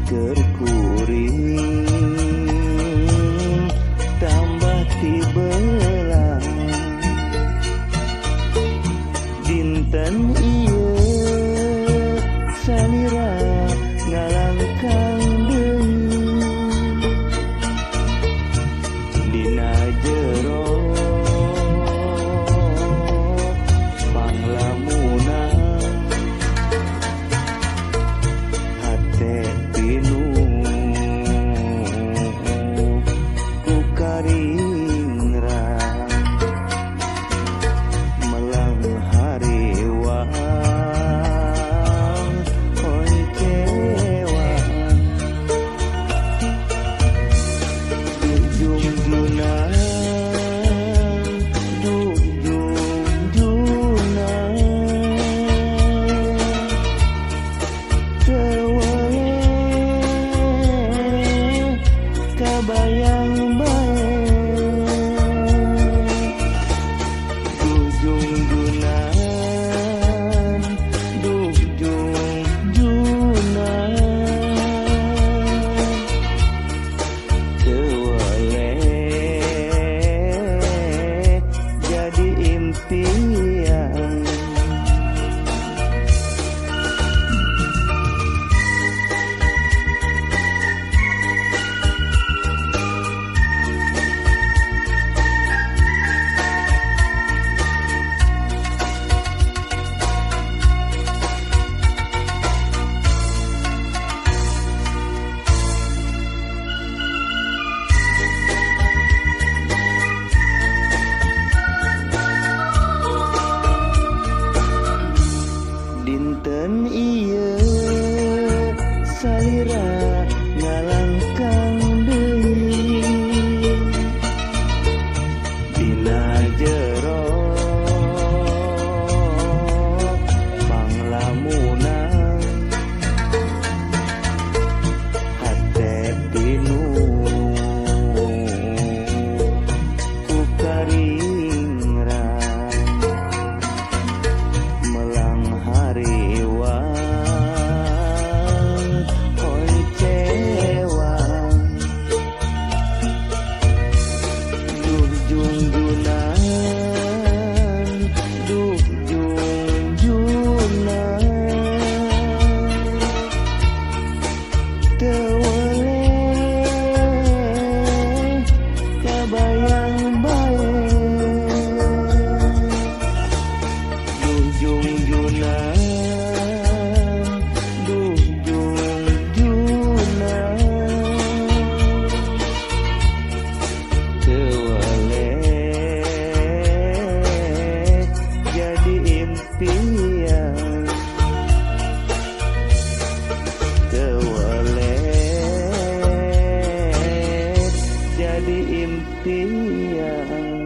keur kuring tambah tibelang dinten ieu salira ngalangkang deui dina jero panglamunan hate pinuh ku karingrang melang hariwang honcewang Junjunan duh junjunan teu weleh kabayang bae duh junjunan duh junjunan teu weleh jadi impian. Dinten ieu salira ngalangkang deui dina jero panglamunan hate pinuh ku karingrang melang hariwang honcewang duh junjunan duh junjunan teu weleh kabayang bae duh junjunan duh junjunan teu weleh jadi impian teu weleh jadi impian.